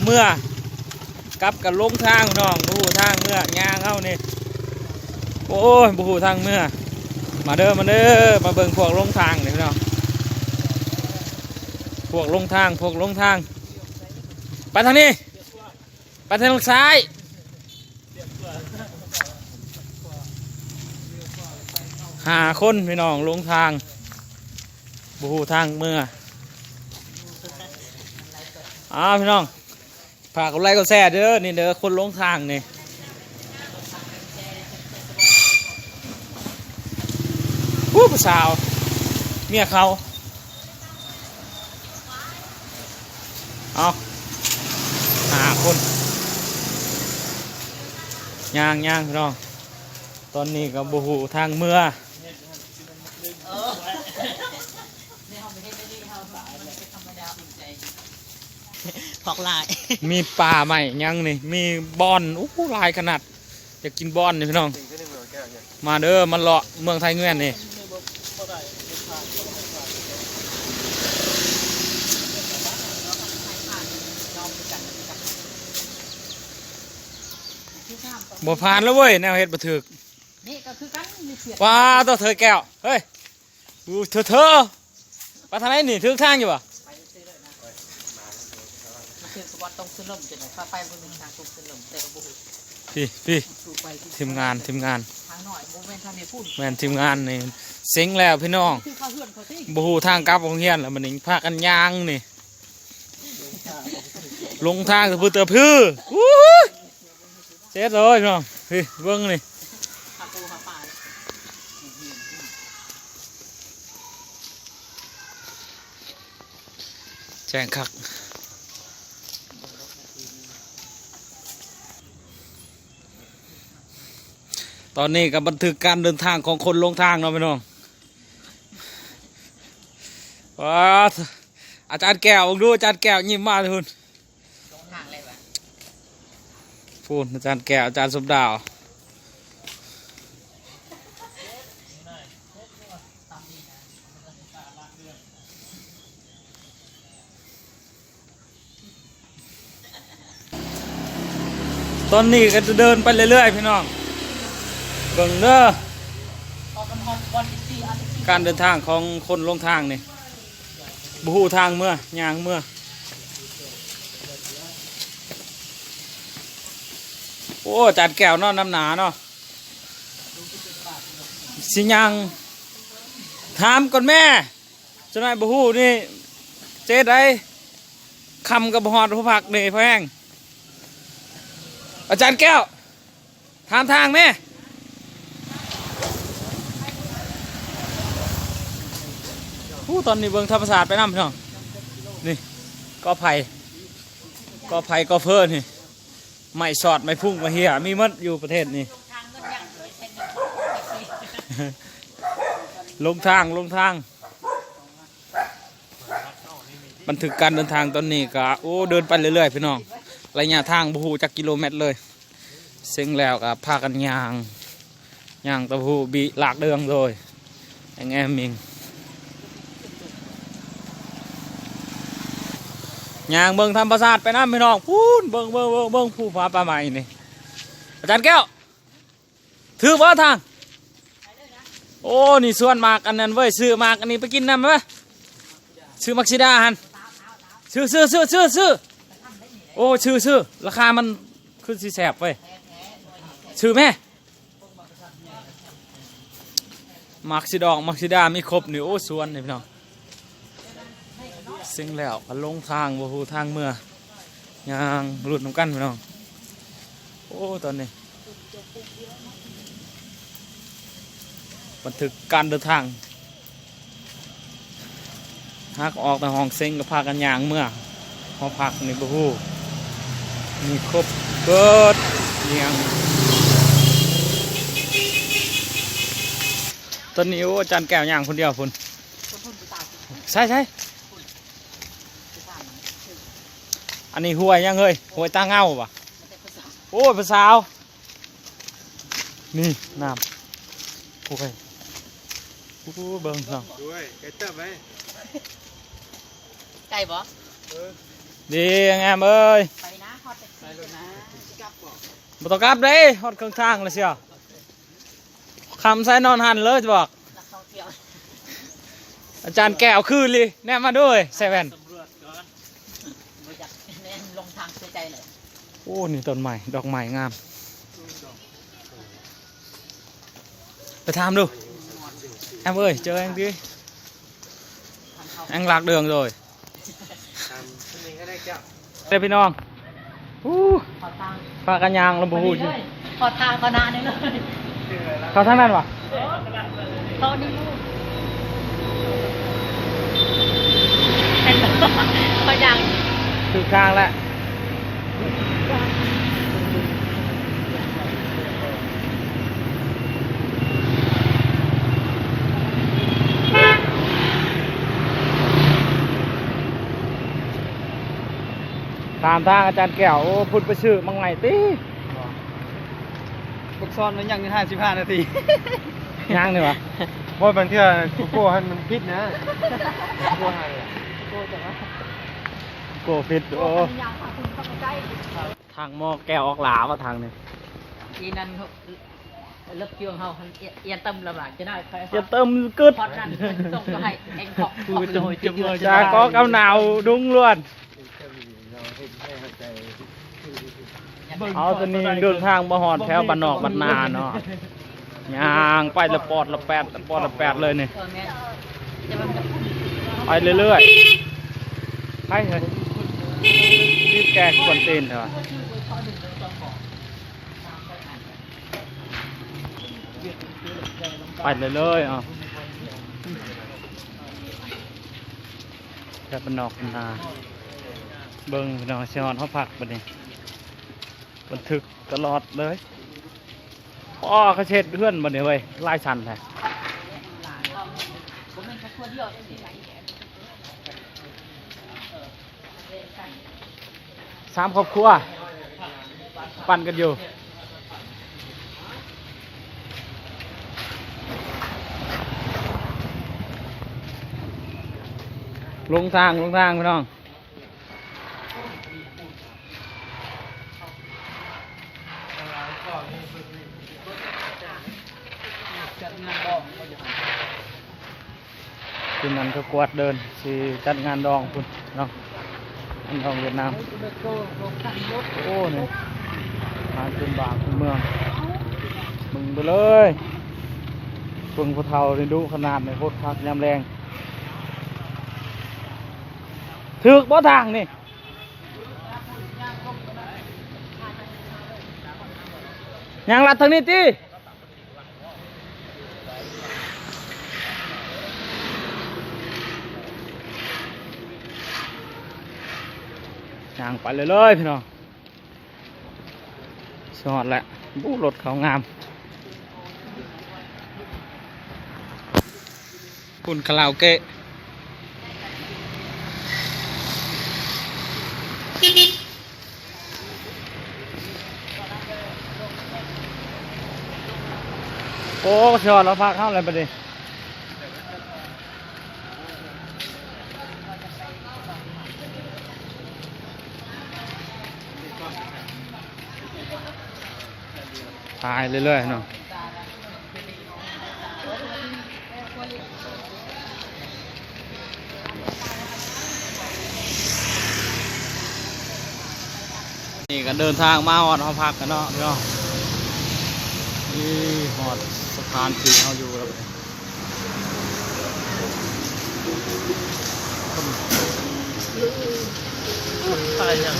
ເມືອ ກັບກັນຫຼົງທາງພີ່ນ້ອງ ບໍ່ຮູ້ທາງເມືອ ຍ່າງເຮົານີ້ ໂອ້ຍ ບໍ່ຮູ້ທາງເມືອ. ມາເດີ ມາເດີ ມາເບິ່ງພວກຫຼົງທາງນີ້ພີ່ນ້ອງ ພວກຫຼົງທາງ ພວກຫຼົງທາງ ໄປທາງນີ້ ໄປທາງຊ້າຍ. ຫ້າຄົນພີ່ນ້ອງ ຫຼົງທາງ ບໍ່ຮູ້ທາງເມືອ. ອ້າວ ພີ່ນ້ອງ ຝາກກົດໄລກົດແຊເດີ ນີ້ເດີ ຄົນຫຼົງທາງນີ້. ຜູ້ ຜູ້ສາວ ເມຍເຂົາ ເອົາ ຫ້າຄົນ ຍ່າງ ຍ່າງ ພີ່ນ້ອງ ຕອນນີ້ກໍບໍ່ຮູ້ທາງເມືອ ພວກຫຼາຍ ມີປ່າໄມ້ຫຍັງນີ້ ມີບ່ອນ ໂອ້ ຫຼາຍຂະໜາດ. ຢາກກິນບ່ອນນີ້ພີ່ນ້ອງ ມາເດີ ມາເລາະເມືອງໄທເງືອນນີ້. ບໍ່ຜ່ານແລ້ວເວີຍ ແນວເຮັດບໍ່ຖືກ. ນີ້ກໍຄືກັນ ມີສຽງ ວ້າ ໂຕເທີແກ້ວ ເຮີ້ຍ. ອູ້ ເທີ ເທີ ໄປທາງໃດນີ້ ຖືກທາງຢູ່ບໍ່? ໄປຊື່ເລີຍນະ ມັນຖືກສະບອນຕົງສະຫຼົມຈັ່ງໃດ ໄປ ໄປບໍ່ເປັນທາງຕົງສະຫຼົມ ແຕ່ກໍບໍ່ຮູ້ ພີ້ ພີ້ ໄປທີ່ ທີມງານ ທີມງານ ທາງນ້ອຍ ບໍ່ແມ່ນທາງນີ້ພຸ້ນ ແມ່ນທີມງານນີ້ ເສັງແລ້ວພີ່ນ້ອງ ຄືເຂົາເຮືອນເຂົາຕິ ບໍ່ຮູ້ທາງກັບໂຮງຮຽນແລ້ວ ບັດນີ້ພາກັນຍ່າງນີ້ ຫຼົງທາງ ຕະພຶດຕະພື ອູ້ຍ. ເຈັດເລີຍພີ່ນ້ອງ ພີ້ ເບິ່ງນີ້ ຫາປູຫາປາ ແຈ້ງຄັກ. ຕອນນີ້ກໍບັນທຶກການເດີນທາງຂອງຄົນຫຼົງທາງເນາະພີ່ນ້ອງ. ວ້າ ອາຈານແກ້ວ ເບິ່ງດູ ອາຈານແກ້ວຍິ້ມມາພຸ້ນ. ຫຼົງທາງເລີຍຫວາ? ພຸ້ນ ອາຈານແກ້ວ ອາຈານສົມດາວ ຕອນນີ້ກໍຈະເດີນໄປເລື້ອຍໆ ພີ່ນ້ອງ ເບິ່ງເດີ ການເດີນທາງຂອງຄົນຫຼົງທາງນີ້. ບໍ່ຮູ້ທາງເມືອ ຍ່າງເມືອ. ໂອ້ ອາຈານແກ້ວເນາະ ນຳໜ້າເນາະ ຊິຍ່າງ ຖາມກ່ອນແມ້ ຈັກໜ້ອຍບໍ່ຮູ້ນີ້ ເຈັດໃດ ຄ່ຳກໍບໍ່ຮອດຫົວພັກນີ້ ພໍແຮງ. ອາຈານແກ້ວ ຖາມທາງແມ້. ໂອ້ ຕອນນີ້ເບິ່ງທຳມະຊາດໄປນຳພີ່ນ້ອງ ນີ້ ກໍໄຜ່ ກໍໄຜ່ກໍເພີນີ້ ໄມ້ຊອດໄມ້ພຸ້ງໄມ້ເຫ້ຍ ມີໝົດຢູ່ປະເທດນີ້. ຫຼົງທາງ ຫຼົງທາງ. ບັນທຶກການເດີນທາງຕອນນີ້ກໍ ໂອ້ ເດີນໄປເລື້ອຍໆ ພີ່ນ້ອງ ໄລຍະທາງບໍ່ຮູ້ຈັກກິໂລແມັດເລີຍ. ເສັງແລ້ວກໍພາກັນຍ່າງ ຍ່າງຕະພູບີລາກເດີງໂດຍແອງແອມມິງ ຍ່າງເບິ່ງທຳມະຊາດໄປນຳພີ່ນ້ອງ. ພຸ້ນ ເບິ່ງ ເບິ່ງ ເບິ່ງ ເບິ່ງ ພູຜາປ່າໄມ້ນີ້ ອາຈານແກ້ວ. ຖືກບໍ່ທາງ? ໂອ້ ນີ້ສວນໝາກອັນນັ້ນເວີຍ ຊື້ໝາກອັນນີ້ໄປກິນນຳມາ ຊື້ໝາກສີດາຫັ້ນ ຊື້ ຊື້ ຊື້ ຊື້ ຊື້. ໂອ້ ຊື້ ຊື້ ລາຄາມັນຄືຊິແຊບເວີຍ ຊື້ແມ້. ໝາກສີດອກ ໝາກສີດາມີຄົບນີ້ ໂອ້ ສວນນີ້ພີ່ນ້ອງ. ເສັງແລ້ວກໍຫຼົງທາງ ບໍ່ຮູ້ທາງເມືອ ຍ່າງລຸ້ນນຳກັນພີ່ນ້ອງ. ໂອ້ ຕອນນີ້ບັນທຶກການເດີນທາງ ຫາກອອກແຕ່ຫ້ອງເສັງກໍພາກັນຍ່າງເມືອ ຫໍພັກນີ້ບໍ່ຮູ້ມີຄົບເບິດອີ່ຫຍັງ. ຕອນນີ້ ໂອ້ ອາຈານແກ້ວຍ່າງຄົນດຽວພຸ້ນ. ໃສ ໃສ ອັນນີ້ຫ້ວຍຫຍັງເຮີ້ຍ ຫ້ວຍຕາເງົາຫວາ? ໂອ້ຍ ຜູ້ສາວ ນີ້ນ້ຳຫ້ວຍ. ໂອ້ ເບິ່ງນ້ອງ ດ້ວຍ ໄກເຕີບໄຫມ? ໄກບໍ່? ເອີ ດີງາມເອີຍ. ບໍ່ຕ້ອງກັບເດ້ ຮອດເຄິ່ງທາງແລ້ວເຊຍ. ຄຳໃສ່ນອນຫັ້ນເລີຍ ຈະບອກ. ອາຈານແກ້ວຄືລີ ແນມມາດ້ວຍ ໃສ່ແວ່ນ. ໂອ້ ນີ້ຕົ້ນໄມ້ ດອກໄມ້ງາມ. ໄປຖາມດູ ແອມເອີຍ ເຈີແອງຕິ ແອງລາກເດືອງໂດຍ. ເດີພີ່ນ້ອງ ອູ້ ພາກັນຍ່າງລະບໍ່ຮູ້ຊິ ຂໍທາງຕໍ່ໜ້ານີ້ເລີຍ. ເຂົ້າທາງນັ້ນຫວາ? ເຂົ້ານີ້ ເຫັນບໍ່? ຂ້ອຍຍ່າງຖືກທາງແລ້ວ. ຖາມທາງອາຈານແກ້ວ. ໂອ້ ພຸ້ນໄປຊື້ໝາກໄມ້ຕິ? ບັກຊອນມັນຍັງຢູ່ຫ້າສິບຫ້ານາທີ. ຍັງນີ້ຫວາ? ບໍ່ ບາງເທື່ອໂກໂກ້ຫັ້ນມັນຜິດນະ. ໂກໂກ້ຫັ້ນ ໂກໂກ້ຈັກວ່າ ໂກຜິດ. ໂອ້ ທາງໝໍແກ້ວອອກຫຼາວະ ທາງນີ້. ອີນັ້ນເລິກຈຽງເຮົາຫັ້ນ ອຽນເຕີມລຳບາກຈະໄດ້ ອຽນເຕີມກຶດ ພອດນັ້ນສົ່ງໄປໃຫ້ແອງຄອກ ຈາກອກອຳນາວດຸງລ້ວນ. ເອົາ ຕອນນີ້ເດີນທາງມາຮອດແຖວບ້ານນອກບ້ານນາເນາະ. ຍ່າງໄປລະປອດລະແປດ ລະປອດລະແປດເລີຍນີ້. ໄປເລື້ອຍໆ ໄປເຮີ້ຍ. ບີບແກກວນຕີນເຖາະ ໄປເລື້ອຍໆ. ເອົາ ແຖວບ້ານນອກບ້ານນາ ເບິ່ງພີ່ນ້ອງ ຊິຮອດຫໍພັກບັດນີ້. ບັນທຶກຕະຫຼອດເລີຍ. ອໍ ເຂົາຊິເຮັດເຮືອນບັດນີ້ເວີຍ ຫຼາຍຊັ້ນແທ້. ສາມຄອບຄົວປັ່ນກັນຢູ່. ລົງທາງ ລົງທາງພີ່ນ້ອງ. ຄືນນັ້ນເຂົາກວາດເດີ່ນ ຊິຈັດງານດອງພຸ້ນເນາະ ງານດອງຫວຽດນາມ. ໂອ້ ນີ້ ງານພື້ນບ້ານພື້ນເມືອງ ເບິ່ງໄປເລີຍ. ເບິ່ງຜູ້ເຖົ້ານີ້ດຸຂະໜາດນີ້ ໂຄດຄັກຍາມແລງ. ຖືກບໍ່ທາງນີ້? ຍ່າງລັດທາງນີ້ຕິ? ຍ່າງໄປເລື້ອຍໆ ພີ່ນ້ອງ. ຊິຮອດແລ້ວ. ໂອ້ ລົດເຂົາງາມ. ພຸ້ນຄາຣາໂອເກະ. ໂອ້ ຊິຮອດຫໍພັກເຮົາແລ້ວບັດນີ້. ຖ່າຍເລື້ອຍໆເນາະ. ນີ້ກໍເດີນທາງມາຮອດຫໍພັກແລ້ວເນາະ ພີ່ນ້ອງ. ນີ້ຮອດສະຖານທີ່ເຮົາຢູ່ແລ້ວ. ຕາຍຫຍັງ?